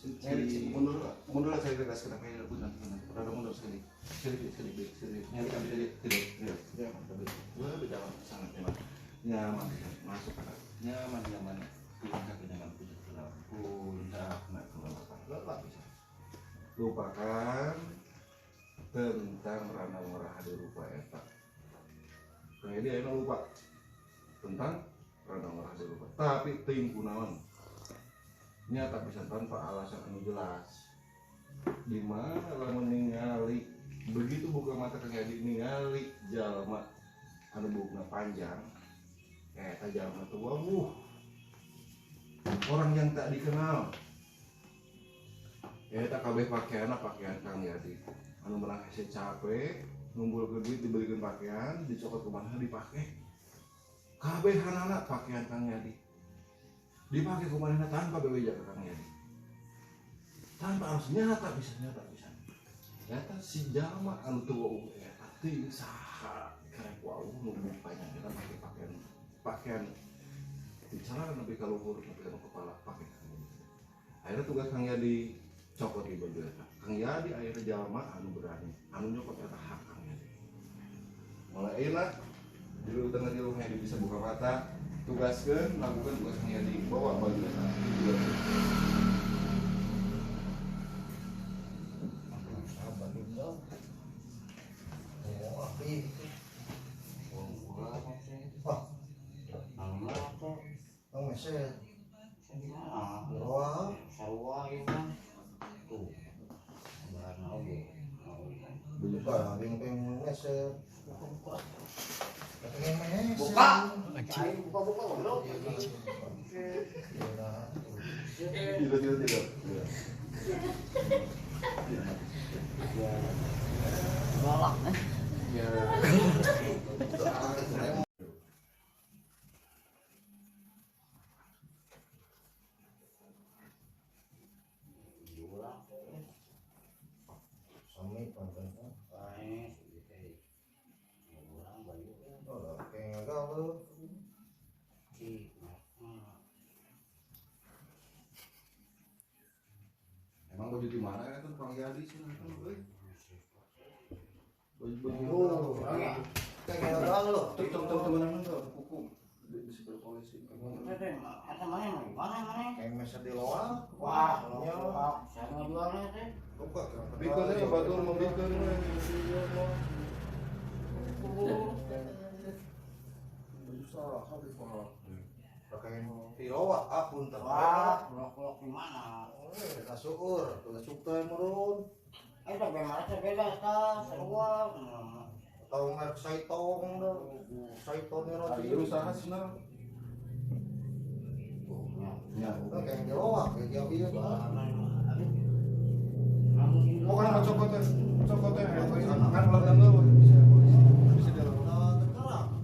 Mundur, mundur saya keras kenapa ya punten, rada mundur sekali. Sedikit, sedikit, sedikit. Nyari ambil tidak, tidak, nyaman, tapi lebih nyaman, sangat nyaman, nyaman, masuk akal, nyaman, nyaman, puncak nyaman, puncak ke puncak, nak kelelapan, lelah bisa. Lupakan tentang rana merah di rupa eta. Nah ini ayeuna lupa tentang rana merah di rupa. Tapi teuing kunaon? Nyata bisa tanpa alasan anu jelas. Di mana lamun ningali begitu buka mata Kang Yadi ningali jalma anu buukna panjang, eta jalma teh wawuh. Orang yang tak dikenal. Eta kabeh pakaianna pakaian Kang Yadi. Anu menang hese capek, ngumpulkeun duit dibelikeun pakaian, dicokot kumaha dipake. Kabehanana pakaian Kang Yadi. Dipakai kumaha tanpa bebeja ke Kang Yadi. Tanpa harus nyata bisa, nyata bisa. Eta si jalma anu teu wawuh eta teuing saha karek wawuh nu panjang eta make pakaian pakaian di celana nepi ka luhur nepi ka kepala pake Kang Yadi. Akhirnya tugas Kang Yadi cokot di baju eta. Kang Yadi akhirnya jalma anu berani, anu nyokot eta hak Kang Yadi. Mulai ayeuna di tengah di Kang Yadi bisa buka mata, tugaskeun, lakukan tugas Kang Yadi, bawa baju eta. Buka, buka, buka, goblok. Tidur, tidur, tidur. Galak, eh? Ya. Emang baju di mana ya tuh Kang Yadi sih euy. Baju-baju. Kayak gagal lo. Tuh tuh temenan tuh hukum di sebelah polisi. Eta mana mana mana? Kayak meser di loa. Wah, loa. Saya ngajualnya teh. Buka. Bikeun teh batur membikeun we. Baju saha di pola. Pakaian di loa ah punten. Wah, lok-lok di mana? Kasuur, kasuk teh murun. Eta bagaimana teh beda tah, sarua. Atau merek Saitong dah. Saitong ni roti. Ari usaha cenah. Ya, kayak di loa, kayak di ieu tah. Oh, kan cokot teh, cokot teh kan ulah tanggal bisa polisi. Bisa dilakukan. Terang,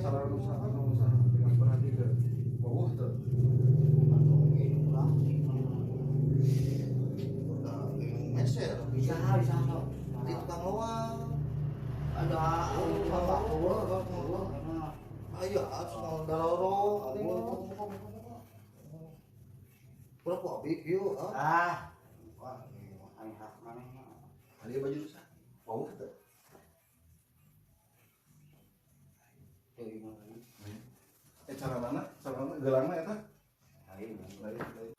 Salah usaha, usaha dengan perhatikan. Wawuh teh. Bisa, bisa sok. Di tukang loa. Ada Ayo, harus daloro. Berapa abi ieu ah? Ah. Wah, aing hak maneh. Ari baju usaha. Wawuh teh. Teu imah. Eh cara mana? Cara mana gelangna eta? Lain. Lain, lain.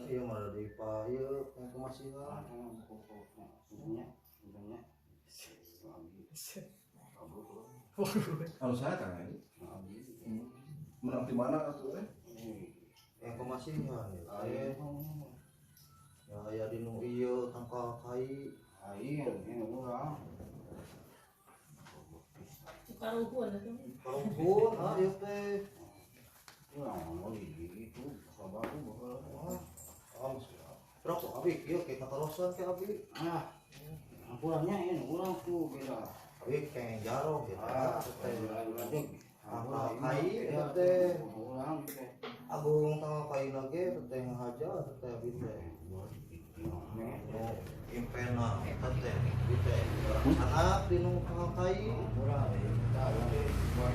Iya mah di ieu yang kemasihan. Anu saya kan ini. Menang di mana atuh eh? Yang kemasihan ya. Ya aya di nu ieu tangkal kai. Karuhun atuh. Karuhun ah ieu teh. Berapa abi ieu kayak katarosan kayak abi. Ah. Ampuranya ini urang tuh beda. Abi kayak jaro gitu. Ah, teh. Tangkal kai eta teh. Urang teh. Agung tangkal kai lagi teh ngahaja teh abi teh. Nu impena eta teh abi teh. Anak di nu tangkal kai. Urang eta buat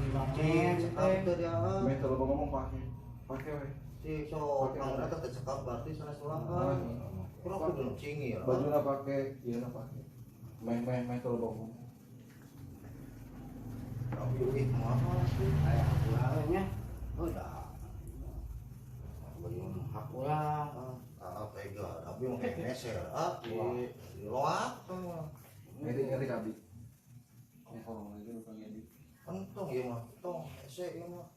Cing, cekap teu dia. Meh teu loba ngomong pake. Pake we. Cing, sok nang eta teh cekap berarti sanes ulah. Kurang kudu cingir. Bajuna pake, ieu na pake. Meh meh meh teu loba ngomong. Abi uih mahal sih. Aya hampura nya. Udah. Baju hampura. Ah, tega. Abi mah meser ah di loak. Ngeri ngeri abi. Ngomong lagi lu Kang Edi. Entong ieu mah, tong hese ieu mah.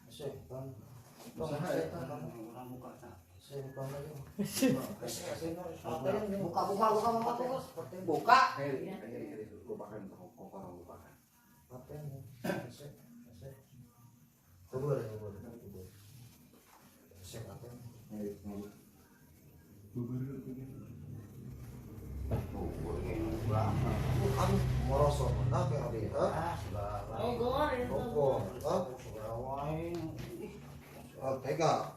Hese kan. Tong hese kan. Urang buka tah. Hese bukan lagi. Hese hese Buka buka buka buka buka. Buka. Ngeri ngeri ngeri lupakan kokor lupakan. Paten. Hese hese. Kubur kubur kubur. Hese paten. Ngeri ngeri. Bubur ini. Bubur ini urang. Aduh, morosok mana ke abi? Ah, segala. Bogor itu. Bogor. Ah, segala wae. Ah, tega.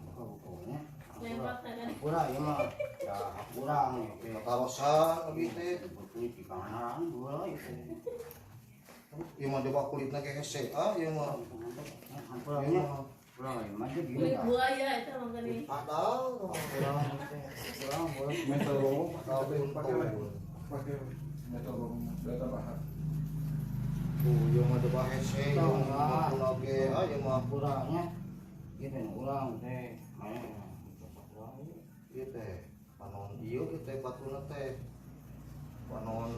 Buka-bukanya. Lewat kan. Kurang ieu mah. Ya, kurang ya. Tarosan abi teh. Kulit di pangaran dua itu. Ieu mah coba kulitna ke hese ah, ieu mah. Hampuranya. Kurang ieu mah jadi Kulit buaya itu makanya. Padahal kurang kurang boleh. Meh teu ngomong pake pake pake. Meh teu ngomong data bahar. Tuh, ieu mah coba hese, ieu mah oge, ah ieu mah kurangnya. Ieu teh urang teh. Ieu teh panon ieu teh batuna teh. Panon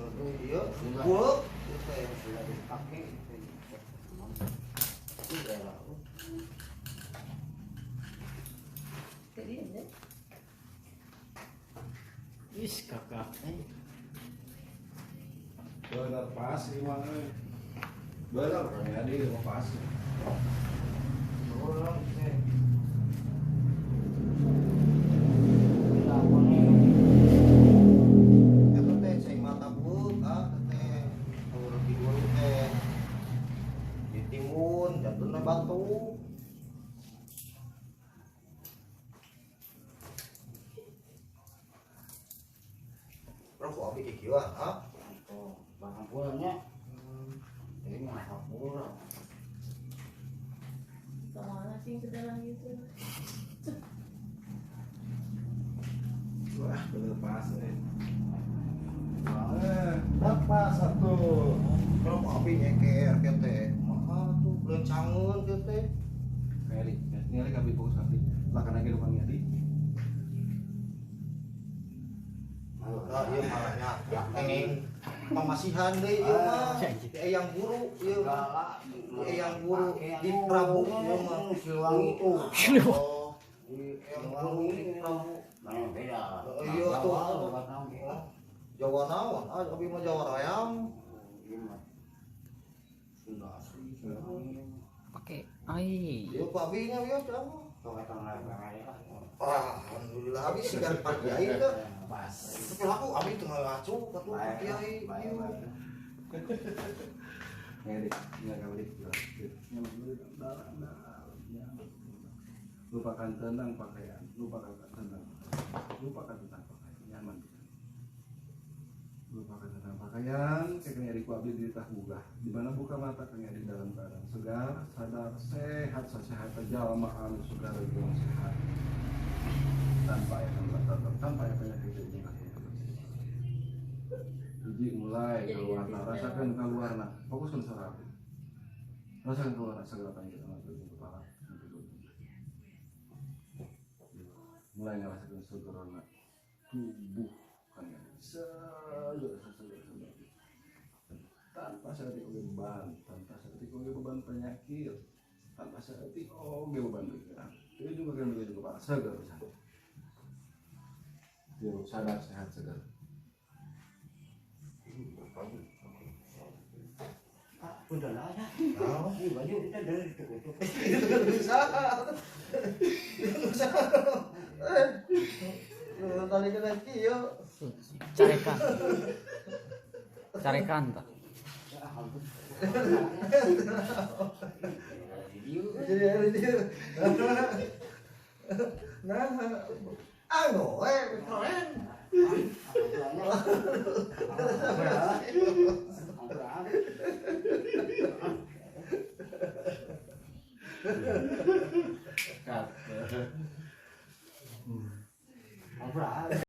ieu bueuk ieu teh sudah dipake teh. Jadi ini. Is kakak. Bener pas ieu mah. Bener Kang Edi mah pas. Urang teh. Eta teh cai mata bueuk ah teh. Urang tidur teh. Ditimbun jatuhna batu. Rokok abi kikieuan ah. Oh, hampuranya. Ini mah hampura. Kemana sih sekarang gitu? Wah, bener pas eh. Pas satu. Rokok abi nyeker ke teh. Mahal tuh leuncangeun ke teh. Ngeri, ngeri abi fokus abdi. Lakan lagi Kang Edi. Ah, ieu mah nya kenging pamasihan deui ieu mah. Di eyang guru ieu mah. Di eyang guru di Prabu ieu mah. Siliwangi. Oh, di eyang guru di Prabu. Nah, beda. Iya tuh. Jawa naon? Ah, abi mah Jawa Rayang. Ieu mah Sunda asli. Pakai ai. Ieu ku abi nya ieu cenah. Sok eta ngarai lah. Alhamdulillah abi sigan Pak Kiai teh. Pas. Tapi aku abi teu ngacu ka tuh Pak Kiai. Ngeri, enggak kali. Lupakan tentang pakaian, lupakan tentang pakaian, nyaman. Lupakan tentang pakaian, Kang Edi ku abdi ditah buka. Di mana buka mata Kang Edi dalam keadaan segar, sadar, sehat, sehat jalma anu segar jeung sehat. Tanpa aya tanpa aya penyakit jeung hiji mulai keluarna, rasakan keluarna, fokuskan suara abdi. Rasakan keluarna segala penyakit anu di kepala. Mulai ngerasakan segerona tubuh Kang Edi. Seger, seger, seger. Tanpa saeutik oge beban, tanpa saeutik oge beban penyakit, tanpa saeutik oge beban pikiran. Itu juga kan juga kepala seger pisan. Tiru sadar sehat segar. Ah, udah lah ya. Ini baju kita dari itu. Bisa. Bisa. Tali kena kieu. Carekan. Carekan tah. Jadi dia. Nah, anu, keren. Kat. Ngobrol.